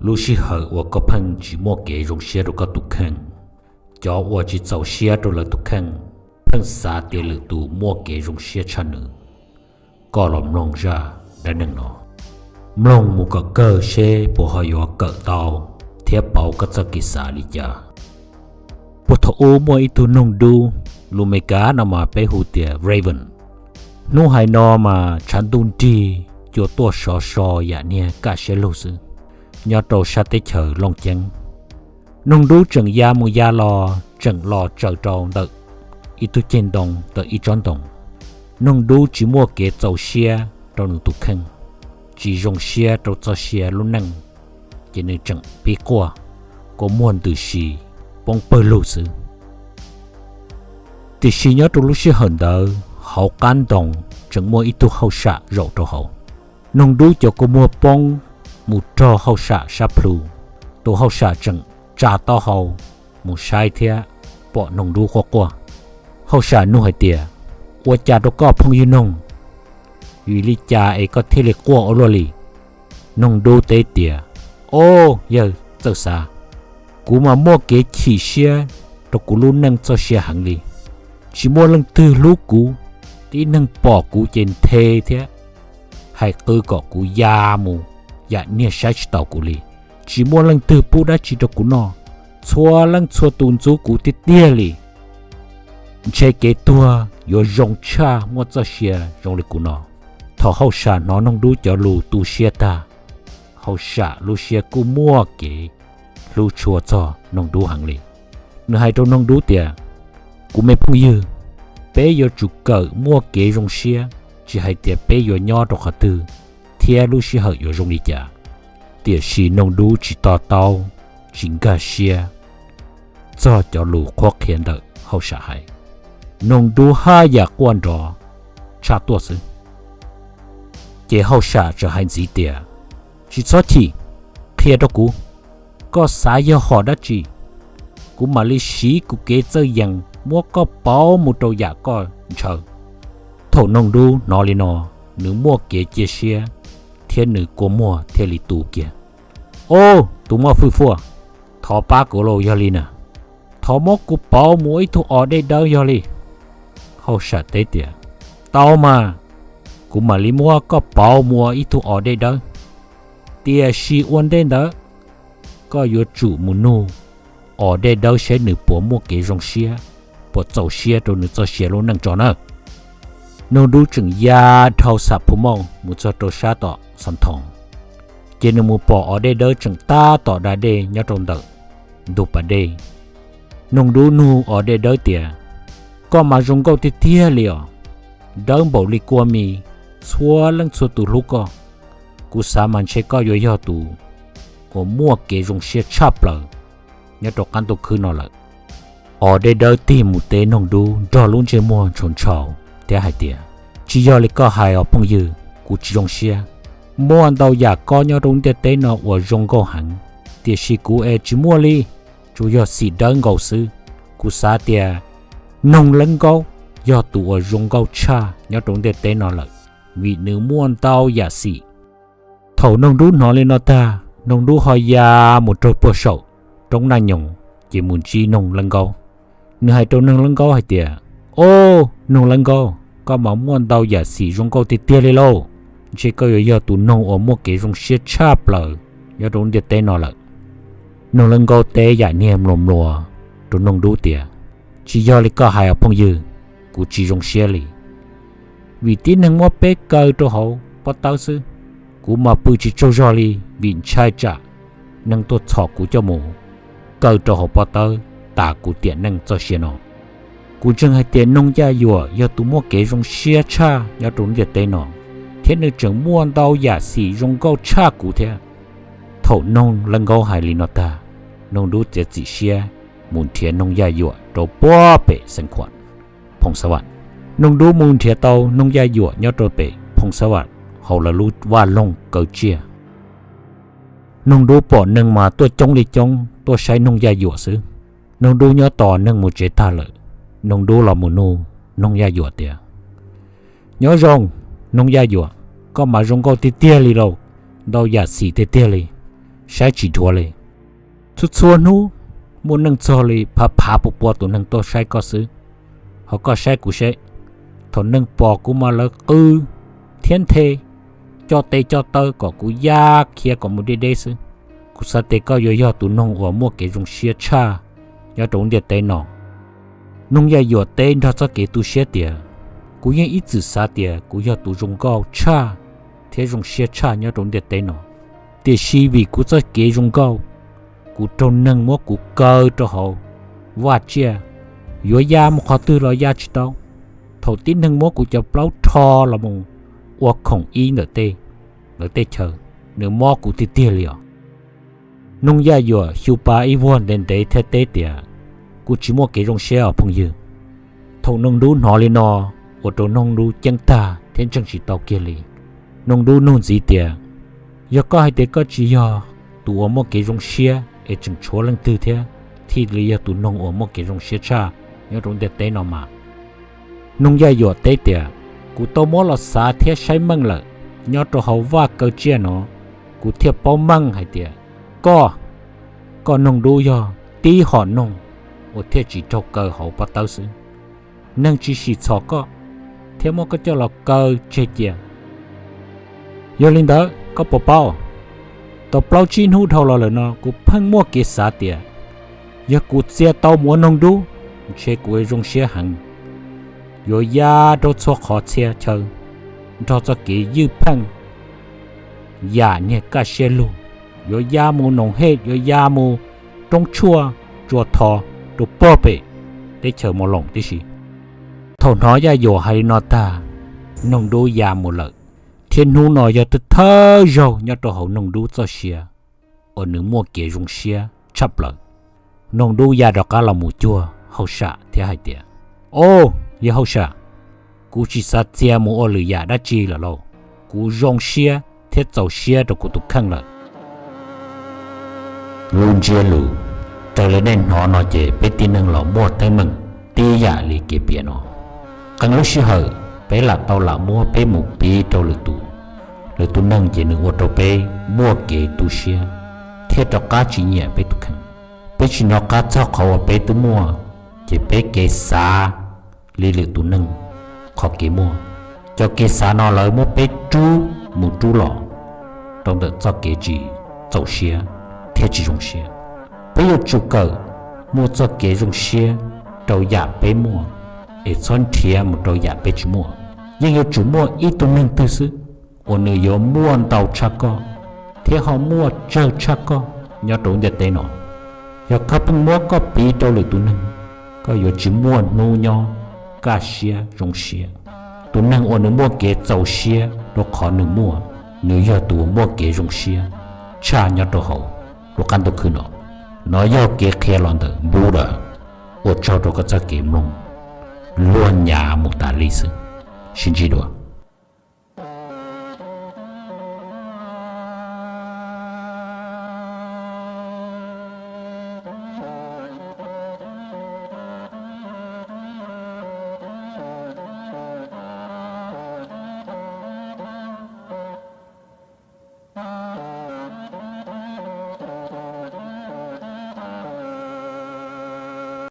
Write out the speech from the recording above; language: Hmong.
Lub sij hawm uas koj pheej tsis muaj kev zoo siab rau koj tus kheej, cov uas tsis txaus siab rau lawv tus kheej pheej xav tias lwm tus muaj kev zoo siab tshaj nws. Koj los mloog zaj dab neeg no, mloog mus kom kawg seb puas ho yuav kawm tau thiab pauv koj txoj kev xav li cas. Puag thaum ub muaj ib tug noog dub, lus Meskas no mas peb hu tias raven. Hnub hais no mas tshav ntuj nrig, cua tuaj sov so yam niag kaj siab lug xwb, nyob rau sab teb chaws Looj Ceeb. Noog dub tseem ya mus ya los tseem los tsaws rau ntawm ib tug ceg ntoo, ntawm ib tsob ntoo. Noog dub tsis muaj kev txaus siab rau nws tus kheej, tsis zoo siab rau txoj sia lub neej, ces nws tseem pib quaj, kua muag ntws si, poob pawg lug xwb. Tiam sis nyob rau lub sij hawm ntawd hauv qab ntoo tseem muaj ib tug hauj sam zaum rau hauv. Noog dub cov kua muag poob mus raug hauj sam sab plhu. Tus hauj sam tseem tsa taub hau mus saib thiab pom noog dub quaj quaj. Hauj sam nug hais tias, Ua cas rau koj phooj ywg noog? Vim li cas es koj thiaj li quaj ua luaj li? Noog dub teb tias, Au, yawg txawj xav, kuv mas muaj kev chim siab rau kuv lub neej txoj sia heev li. Tsis muaj leej twg hlub kuv, tib neeg pom kuv ces nthe thiab hais qw kom kuv ya mus yam niag saib tsis taus kuv li. Tsis muaj leej twg pub dab tsi rau kuv noj, txhua leej txhua tus ntxub kuv tiag tiag li. Ntshe kev tuag yuav zoo tshaj muaj txoj sia zoo li kuv no. Thaum hauj sam hnov noog dub cov lus tu siab tag, hauj sam lub siab kuj muaj kev hlub tshua txog noog dub heev li. Nws hais rau noog dub tias, Kuv me phooj ywg, peb yuav tsum kawm muaj kev zoo siab, tsis hais tias peb yuav nyob rau qhov twg thiab lub sij hawm yuav zoo li cas. Tiam sis noog dub tsis to taub, tsis nkag siab txog cov lus qhuab qhia ntawm hauj sam hais. Noog dub haj yam quaj nrov tshaj tuaj xwb. Ces hauj sam txawm hais ntxiv tias, Tsis txhob chim, qhia rau kuv, koj xav yog hom dab tsi? Kuv mam li siv kuv kev txawj yees muab koj pauv mus rau yam koj ntshaw. Thaum noog dub hnov li no, nws muaj kev cia siab thiab nws kua muag thiaj li tu kiag. Au, tus muaj fwj fuaj, thov pab kuv lauj yog li na, thov muab kuv pauv mus ua ib tug os dej dawb yog li. Hauj sam teb tias, Tau mas, kuv mam li muab koj pauv mus ua ib tug os dej dawb. Tiam sis ua ntej ntawd, koj yuav tsum mus nug os dej dawb seb nws puas muaj kev zoo siab, puas txaus siab rau nws txoj sia lub neej tso nawb. Noog dub tseem ya dhau xam phu mauj mus txog rau sab tom xas thoos, ces nws mus pom os dej dawb tseem tab tom da dej nyob rau ntawm ntug pas dej. Noog dub nug os dej dawb tias, Koj mas zoo nkauj tiag tiag li os, dawb npaum li kua mis, txhua leej txhua tus hlub koj. Kuv xav mas ntshe koj yuav yog tus uas muaj kev zoo siab tshaj plaws nyob rau qab ntuj khwb no lawm. Os dej dawb tig mus teb noog dub nrog lub ntsej muag ntshau ntshau thiab hais tias, Tsis yog li koj hais os phooj ywg, kuv tsis zoo siab. Muaj ntau yam kob nyob rau ntiaj teb no uas zoo nkauj heev, tiam sis kuv es tsis muaj li, tsuas yog xim dawb nkaus xwb. Kuv xav tias noog leeb nkaub yog tus uas zoo nkauj tshaj nyob rau ntiaj teb no lawm, vim nws muaj ntau yam xim. Thaum noog dub hnov li no tag, noog dub ho ya mus raug puag saum roob naj nyoos, ces mus ntsib noog leeb nkaub. Nws hais rau noog leeb nkaub hais tias, Au, noog leeb nkaub, koj mas muaj ntau yam xim zoo nkauj tiag tiag li lauj. Ntshe koj yuav yog tus noog uas muaj kev zoo siab tshaj plaws nyob rau ntiaj teb no lawm. Noog leeb nkaub teb yam niag mluas mluas rau noog dub tias, Tsis yog li koj hais os phooj ywg, kuv tsis zoo siab li. Vim tib neeg muab peb kaw rau hauv pob tawb xwb, kuv mas pw tsis tsaug zog li, vim ntshai tsam neeg tuaj txhom kuv coj mus kaw rau hauv pob tawb tas kuv tiam neej txoj sia no. Kuv ntseeg hais tias noog Yaj Yuam yog tus muaj kev zoo siab tshaj nyob rau ntiaj teb no, thiab nws tseem muaj ntau yam xim zoo nkauj tshaj kuv thiab. Thaum noog leej nkaub hais li no tag, noog dub txiav txim siab mus nrhiav noog Yaj Yuam rau puag pem Xeev Khuam, Phoos Xav Vam. Noog dub mus nrhiav tau noog Yaj Yuam nyob rau pem Phoos Xav Vam hauv lawv lub vaj loog kaw tsiaj. Noog dub pom neeg mas tuaj coob li coob tuaj saib noog Yaj Yuam xwb. Noog dub nyob tos neeg mus tsev tag lawm, noog dub los mus nug noog Yaj Yuam tias, Nyob zoo, noog Yaj Yuam, koj mas zoo nkauj tiag tiag li lauj, ntau yam xim tiag tiag li. saib tsis dhuav li. Txhua txhua hnub muaj neeg txog li phav phav pua pua tus neeg tuaj saib koj xwb. Ho koj saib kuv seb, thaum neeg pom kuv mas lawv qw thiab nthe, coj tes coj taw kom kuv ya khiav kom mus deb deb xwb. Kuv xav tias koj yuav yog tus noog uas muaj kev zoo siab tshaj nyob rau lub ntiaj teb no. Noog Yaj Yuam teb nrog txoj kev tu siab tias, kuv yeej ib txwm xav tias kuv yog tus zoo nkauj tshaj thiab zoo siab tshaj nyob rau lub ntiaj teb no, tiam sis vim kuv txoj kev zoo nkauj, kuv raug neeg muab kuv kaw rau hauv vaj tsiaj, yuav ya mus qhov twg los ya tsis tau. Thaum tib neeg muab kuv cov plaub rho los mus ua khoom ib ntawm tej, ntawm tej chaw, nws mob kuv tiag tiag li os. Noog Yaj Yuam xyu pa ib vuag ntev ntev thiab teb tias, kuv tsis muaj kev zoo siab os phooj ywg. Thaum Noog Dub hnov li no, ua rau Noog Dub ceeb tag thiab ntseeg tsis tau kiag li. Noog Dub nug ntxiv tias, yog koj hais tias koj tsis yog tus uas muaj kev zoo siab es tseem tshuav leej twg thiab thiaj li yog tus noog uas muaj kev zoo siab tshaj nyob rau ntiaj teb no mas? Noog Yaj Yuam teb tias, kuv tau muab los xav thiab saib meej lawm, nyob rau hauv vaj kaw tsiaj no, kuv thiaj paub meej hais tias koj, koj Noog Dub yog tib hom noog uas thiaj tsis raug kaw hauv pob tawb xwb. Neeg tsis sim txhom koj thiab muab koj coj los kaw tseg cia. Yog li ntawd koj puas paub, tau plaub tsib hnub dhau los lawm no kuv pheej muaj kev xav tias, yog kuv txia tau mus ua noog dub, ntshe kuv zoo siab heev, yuav ya rau txhua qhov txhia chaw, nrog txoj kev ywj pheej yam niag kaj siab lug, yuav ya mus Noom Hej, yuav ya mus Roob Tshuaj, Tsua Tho, rau puag pem teb chaws Moo Loos tib si. Thaum hnov Yaj Yuam hais li no tag, noog dub ya mus lawm, thiab hnub no yog thawj thawj zaug nyob rau hauv noog dub txoj sia uas nws muaj kev zoo siab tshaj plaws. Noog dub ya rov qab los mus cuag hauj sam thiab hais tias, o, yawg hauj sam, kuv tsis xav txia mus ua lwm yam dab tsi lawm lauj, kuv zoo siab thiab txaus siab rau kuv tus kheej lawm. Lub ntsiab lus raws li nej hnov no ces peb tib neeg los muaj teeb meem tib yam li kev piav no. Qee lub sij hawm peb lam tau lam muab peb mus piv rau lwm tus, lwm tus neeg ces nws ua rau peb muaj kev tu siab thiab rov qab tsis nyiam peb tus kheej. Peb tsis hnov qab txog qhov uas peb twb muaj, ces peb kev xav li lwm tus neeg qhov kev muaj. Cov kev xav no lawv muab peb rub mus rub los rau ntawm txoj kev tsis txaus siab thiab tsis zoo siab. Peb yuav tsum kawm muaj txoj kev zoo siab rau yam peb muaj, es txhob nrhiav mus rau yam peb tsis muaj. Yeej yuav tsum muaj ib tug neeg twg xwb uas nws yuav muaj ntau tshaj koj thiab ho muaj tsawg tshaj koj nyob rau ntiaj teb no. Yog koj pheej muab koj piv rau lwm tus neeg, koj yuav tsis muaj hnub nyob kaj siab zoo siab. Tus neeg uas nws muaj kev txaus siab rau qhov nws muaj, nws yog tus uas muaj kev zoo siab tshaj nyob rau hauv lub qab ntuj khwb no. No yog kev qhia los ntawm Buddha. Ua tsaug rau koj txoj kev mloog, luag nyav mus tas li xwb. Sib ntsib dua.